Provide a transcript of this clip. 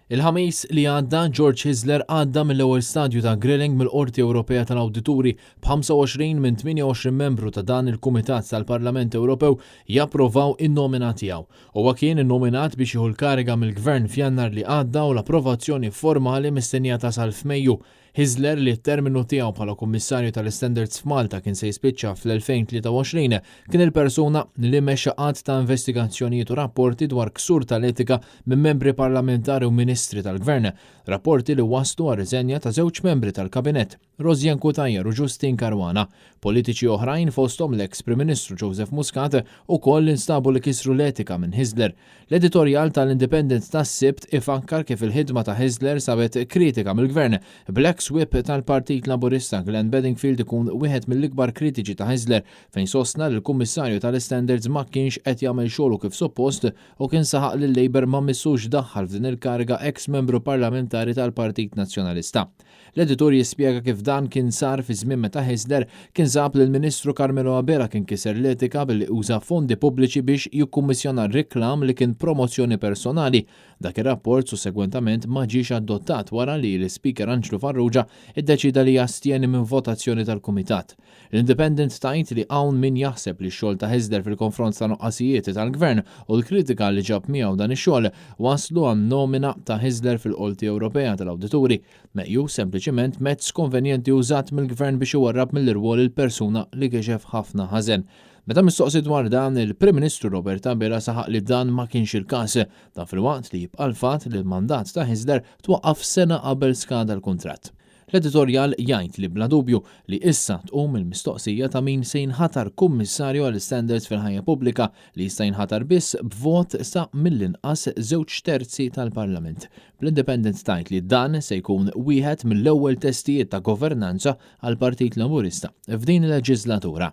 Il-Ħamis li għadda, George Hyzler għadda mill-ewwel stadju ta' grilling mill-Qorti Ewropea tal-Awdituri, b'25 minn 28 membru ta' dan il-Kumitat tal-Parlament Ewropew japprovaw in-nomina tiegħu. Huwa kien innominat biex jieħu l-kariga mill-Gvern f'Jannar li għadda u l-approvazzjoni formali mistennija tasal f'Mejju. Hyzler, li t-terminu tiegħu bħala Kummissarju tal-Istandards f'Malta kien se jispiċċa fl-2023, kien il-persuna li mexxa għadd ta' investigazzjonijiet u rapporti dwar ksur tal-etika minn membri parlamentari u ministri tal-Gvern, rapporti li wasslu għar-riżenja ta' żewġ membri tal-Kabinett, Rosianne Cutajar u Justyne Caruana. Politiċi oħrajn, fosthom l-eks Prim Ministru Joseph Muscat, ukoll instabu li kisru l-etika minn Hyzler. L-editorjal tal-Independent tas-Sibt ifakkar kif il-ħidma ta' Hyzler sabet kritika mill-Gvern, bl-eks whip tal-Partit Laburista Glenn Bedingfield ikun wieħed mill-ikbar kritiċi ta' Hyzler fejn sostna li l-Kummissarju tal-Istandards ma kienx qed jagħmel xogħlu kif suppost u kien saħaq li l-Labour ma missux daħħal f'din il-kariga eks membru parlamentari tal-Partit Nazzjonalista. L-editur jispjega kif dan kien sar fi żmien meta Hyzler kien sab li l-Ministru Carmelo Abela kien kiser l-etika billi uża fondi pubbliċi biex jikkummissjona reklam li kien promozzjoni personali. Dak ir-rapport sussegwentament ma ġiex adottat wara li l-Ispeaker Anġlu Farrugia iddeċida li jastjeni minn votazzjoni tal-Kumitat. L-Independent tgħid li hawn min jaħseb li x-xogħol ta' Hyzler fil-konfront ta' nuqqasijiet tal-Gvern u l-kritika li ġab miegħu dan ix-xogħol waslu għan-nomina ta' Hyzler fil-Qorti Ewropea tal-Awdituri, meqjus sempliċiment mezz konvenjenti użat mill-Gvern biex iwarrab mill-irwol il-persuna li kixef ħafna ħażen. Meta mistoqsi dwar dan, il-Prim Ministru Robert Abela saħaq li dan ma kienx il-każ, dan filwaqt li jibqa' l-fatt li l-mandat ta' Hyzler twaqqaf sena qabel skada l-kuntratt. L-editorjal jgħid li bla dubju li issa tqum il-mistoqsija ta' min se jinħatar Kummissarju għall-Istandards fil-Ħajja Pubblika li jista' jinħatar biss b'vot sa mill-inqas żewġ terzi tal-Parlament. Bl-Independent tgħid li dan se jkun wieħed mill-ewwel testijiet ta' governanza għall-Partit Laburista f'din il-leġiżlatura.